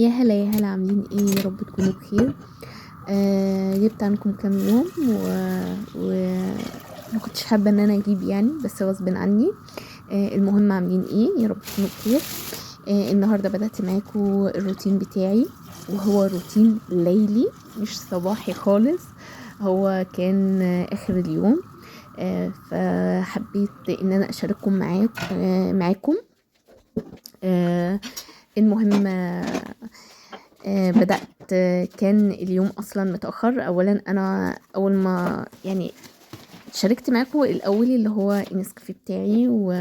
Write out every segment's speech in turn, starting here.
يا هلا يا هلا، عاملين ايه؟ يا رب تكونوا بخير. جبت عنكم كام يوم و ما كنتش حابة ان انا اجيب يعني، بس غصب عني. المهم عاملين ايه؟ يا رب تكونوا بخير. النهارده بدات معاكم الروتين بتاعي، وهو روتين ليلي مش صباحي خالص، هو كان اخر اليوم. فحبيت ان انا اشارككم معاكم. المهم بدأت. كان اليوم أصلا متأخر. أولا أنا أول ما يعني شاركت معاكم الأول اللي هو النسكافيه بتاعي و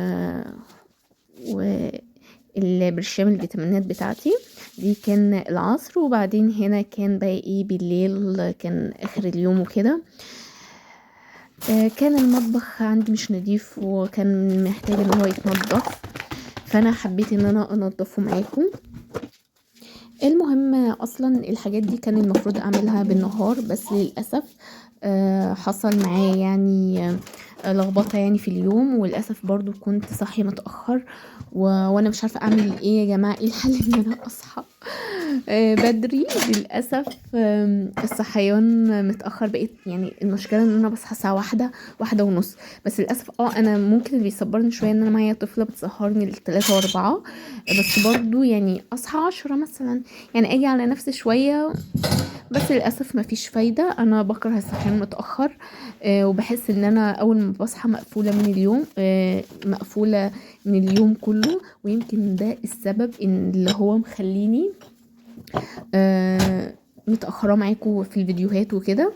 البرشام الفيتامينات بتاعتي دي، كان العصر. وبعدين هنا كان بقى ايه بالليل، كان آخر اليوم وكده. كان المطبخ عندي مش نضيف وكان محتاج ان هو يتنضف، فانا حبيت ان انا انضفه معاكم. المهم اصلا الحاجات دي كان المفروض اعملها بالنهار، بس للاسف حصل معايا يعني لخبطة يعني في اليوم، وللاسف برضو كنت صاحية متاخر وانا مش عارفه اعمل ايه يا جماعة، ايه الحل ان انا اصحى بدري؟ للاسف الصحيان متاخر بقيت، يعني المشكلة ان انا بصحى الساعة 1، 1:30، بس للاسف انا ممكن اللي بيصبرني شوية ان انا معايا طفله بتسهرني لتلاتة واربعة، بس برضو يعني اصحى 10 مثلا، يعني اجي على نفسي شوية، بس للاسف مفيش فايده. انا بكره الصحيان متاخر، وبحس ان انا اول ما بصحى مقفولة من اليوم، مقفولة من اليوم كله، ويمكن ده السبب ان اللي هو مخليني متاخرة معاكم في الفيديوهات وكده،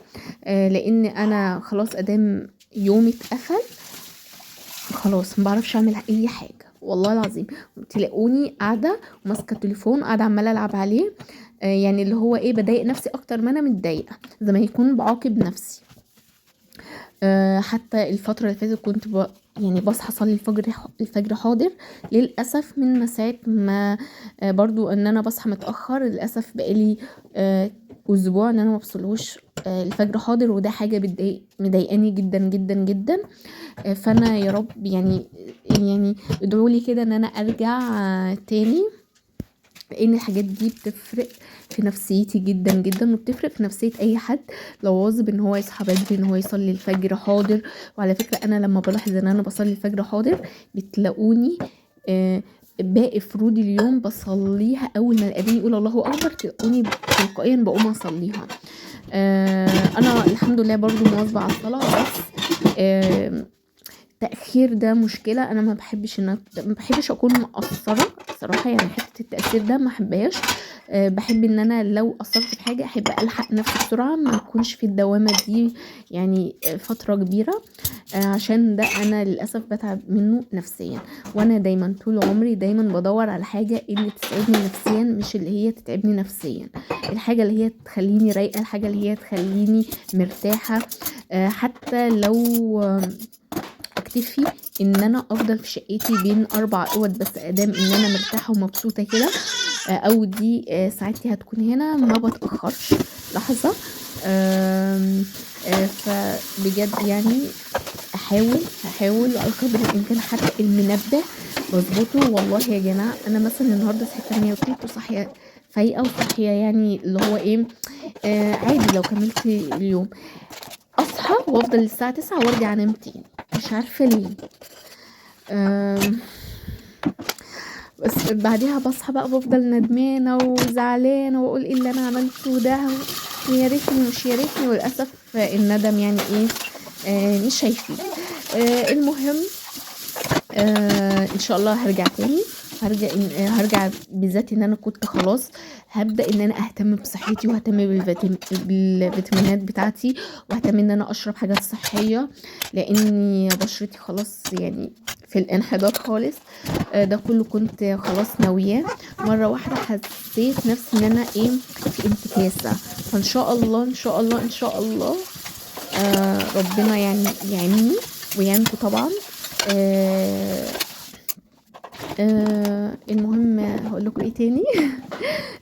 لان انا خلاص ادام يومي اتقفل خلاص ما بعرفش اعمل اي حاجة والله العظيم. تلاقوني قاعدة وماسكه التليفون، قاعدة عماله العب عليه، يعني اللي هو ايه، بضايق نفسي اكتر ما انا متضايقة، زي ما يكون بعاقب نفسي. حتى الفترة اللي فاتت كنت يعني بصحى اصلي الفجر حاضر. للاسف من ساعة ما برضو ان انا بصحى متاخر، للاسف بقالي اسبوع ان انا ما بصلوش الفجر حاضر، وده حاجة مضايقاني جدا جدا جدا. فانا يا رب يعني ادعوا لي كده ان انا ارجع تاني، لان الحاجات دي بتفرق في نفسيتي جدا جدا، وبتفرق في نفسية اي حد لو واظب ان هو يصحى بدري، ان هو يصلي الفجر حاضر. وعلى فكرة انا لما بلاحظ ان انا بصلي الفجر حاضر بتلاقوني باقي فروض اليوم بصليها، اول ما الاذان يقول الله اكبر تلاقوني تلقائيا بقوم اصليها. انا الحمد لله برضو مواظبة على الصلاة، بس التأخير ده مشكلة. أنا ما بحبش إن أنا، ما بحبش أكون مقصرة صراحة، يعني حتة التأثير ده ما بحبهاش. بحب إن أنا لو قصرت في حاجة أحب ألحق نفسي بسرعة، ما أكونش في الدوامة دي فترة كبيرة، عشان ده أنا للأسف بتعب منه نفسيا. وأنا دايما طول عمري دايما بدور على حاجة اللي تسعدني نفسيا، مش اللي هي تتعبني نفسيا، الحاجة اللي هي تخليني رايقة، الحاجة اللي هي تخليني مرتاحة. حتى لو اكتفي ان انا افضل في شقتي بين 4 اوض، بس ادام ان انا مرتاحة ومبسوطة كده، او دي ساعتي هتكون هنا، ما بتاخرش لحظة. فبجد هحاول على قدر الامكان، حتى المنبه بظبطه. والله يا جماعة انا مثلا النهارده صحيت تمانية وتلت وصاحيه فايقه وصاحيه، يعني اللي هو ايه، عادي لو كملت اليوم اصحى وافضل للساعة 9 وارجع انام تاني، مش عارفه ليه. بس بعديها بصحى بقى بفضل ندمانه وزعلانه واقول ايه اللي انا عملته ده، ويا ريتني مش يا ريتني، وللاسف الندم يعني ايه، مش هيفيد. المهم، ان شاء الله هرجع تاني، هرجع بالذات ان انا كنت خلاص هبدا ان انا اهتم بصحتي، واهتم بالفيتامينات بتاعتي، واهتم ان انا اشرب حاجات صحية، لاني بشرتي خلاص في الانحدار خالص. ده كله كنت خلاص ناوياه. مرة واحدة حسيت نفسي ان انا ايه في انتكاسه، فان شاء الله ان شاء الله ان شاء الله، ربنا يعيني ويعينكم طبعا. المهم هقول لكم ايه تاني.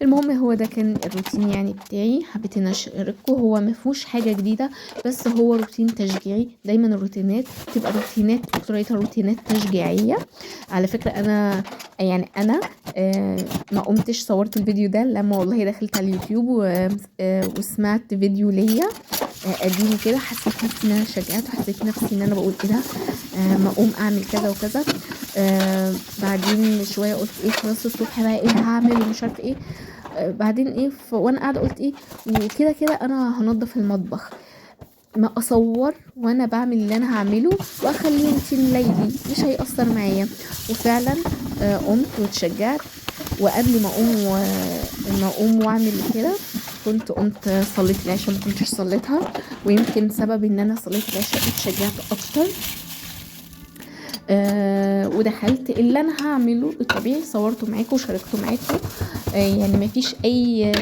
المهم هو ده كان الروتين يعني بتاعي، حبيت ان اشارككم. هو ما فيهوش حاجة جديدة، بس هو روتين تشجيعي. دايما الروتينات بتبقى روتينات اكتريتها روتينات تشجيعيه. على فكرة انا يعني انا ما قمتش صورت الفيديو ده لما والله دخلت على اليوتيوب وسمعت فيديو ليا قديم كده، حسيت نفسي ان انا شجعت، وحسيت نفسي ان انا بقول ايه ده، ما اقوم اعمل كذا وكذا. بعدين شوية قلت ايه خلاص الصبح بقى ايه هعمل ومش عارفه ايه. بعدين ايه وانا قاعدة قلت ايه وكده كده انا هنضف المطبخ، ما اصور وانا بعمل اللي انا هعمله واخليه روتين ليلي مش هيأثر معايا. وفعلا قمت واتشجعت، وقبل ما اقوم واعمل كده كنت قمت صليت العشاء، ما كنتش صليتها، ويمكن سبب ان انا صليت العشاء اتشجعت اكتر. ودخلت اللي انا هعمله الطبيعي صورته معاكم وشاركته معاكم، يعني ما فيش اي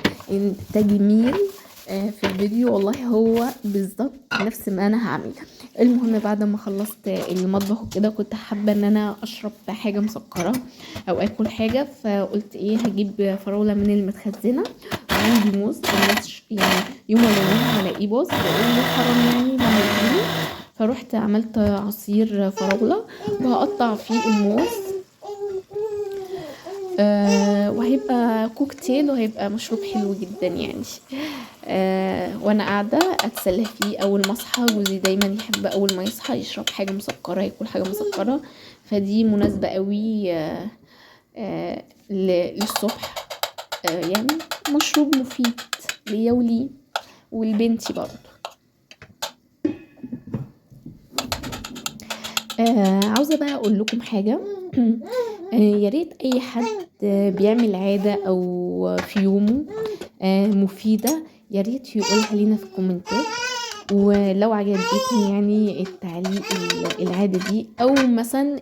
تجميل في الفيديو، والله هو بالظبط نفس ما انا هعمل. المهم بعد ما خلصت المطبخ وكده كنت حابة ان انا اشرب حاجة مسكره او اكل حاجة، فقلت ايه هجيب فراوله من المتخزنه، وعندي موز يعني يوم ولا يوم هلاقيه باظ، بقول له حرام يعني لما يجيلي. فروحت عملت عصير فراوله وهقطع فيه الموز، وهيبقى كوكتيل وهيبقى مشروب حلو جدا يعني. وانا قاعدة اتسلى فيه اول ما اصحى. جوزي دايما يحب اول ما يصحى يشرب حاجة مسكره، ياكل حاجة مسكره، فدي مناسبة قوي للصبح، يعني مشروب مفيد ليا وليه ولبنتي برضه. عاوزه بقى اقول لكم حاجة. يا ريت اي حد بيعمل عادة او في يومه مفيدة يا ريت يقولها لينا في الكومنتات، ولو عجبتني يعني التعليق العادة دي، او مثلا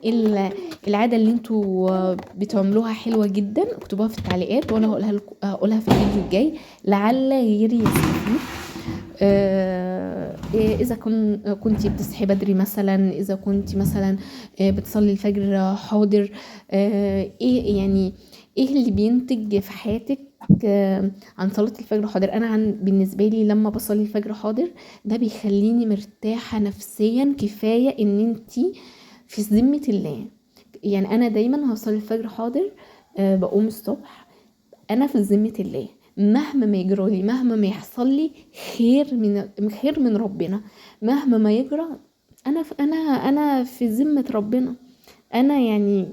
العادة اللي انتوا بتعملوها حلوة جدا اكتبوها في التعليقات، وانا هقولها لكم، هقولها في الفيديو الجاي لعل غيري يستفيد. اذا كنتي بتصحي بدري مثلا، اذا كنتي مثلا بتصلي الفجر حاضر، ايه يعني ايه اللي بينتج في حياتك عن صلاة الفجر حاضر؟ انا بالنسبة لي لما بصلي الفجر حاضر ده بيخليني مرتاحة نفسيا كفاية ان انتي في ذمة الله. يعني انا دايما هصلي الفجر حاضر، بقوم الصبح انا في ذمة الله، مهما ما يجرى لي، مهما ما يحصل لي، خير من ربنا، مهما ما يجرى انا في ذمة ربنا، انا يعني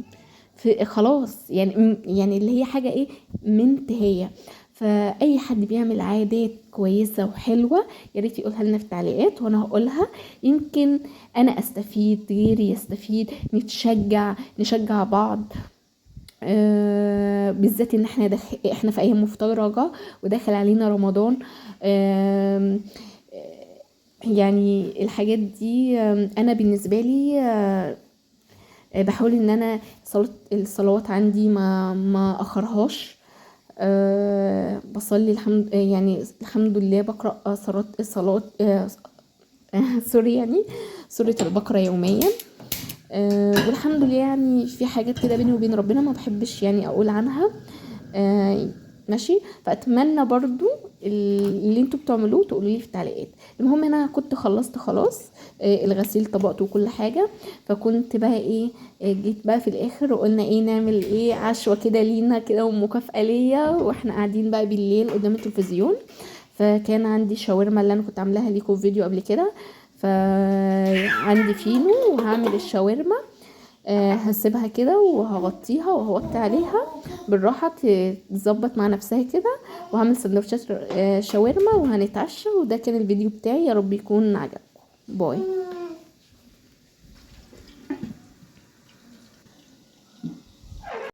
في خلاص يعني اللي هي حاجة ايه منتهية. فاي حد بيعمل عادات كويسة وحلوة يا ريت يقولها لنا في التعليقات، وانا هقولها، يمكن انا استفيد غيري يستفيد، نتشجع، نشجع بعض، بالذات ان احنا في ايام مفترجة وداخل علينا رمضان. يعني الحاجات دي انا بالنسبة لي بحاول ان انا الصلوات عندي ما اخرهاش، بصلي الحمد، يعني الحمد لله بقرأ صلاة سوري يعني سورة البقرة يوميا، والحمد لله. يعني في حاجات كده بيني وبين ربنا ما بحبش يعني اقول عنها، ماشي. فاتمنى برضو اللي انتوا بتعملوه تقولوا لي في التعليقات. المهم انا كنت خلصت خلاص، الغسيل طبقته وكل حاجة، فكنت بقى ايه، جيت بقى في الاخر وقلنا ايه نعمل ايه عشوه كده لينا كده ومكافاه ليا، واحنا قاعدين بقى بالليل قدام التلفزيون. فكان عندي شاورما اللي انا كنت عاملاها ليكم في فيديو قبل كده، فعندي فينو وهعمل الشاورما، هسيبها كده وهغطيها وهوطي عليها بالراحة تتظبط مع نفسها كده، وهعمل سندوتشات شاورما وهنتعشى. وده كان الفيديو بتاعي، يا رب يكون عجبكم. باي.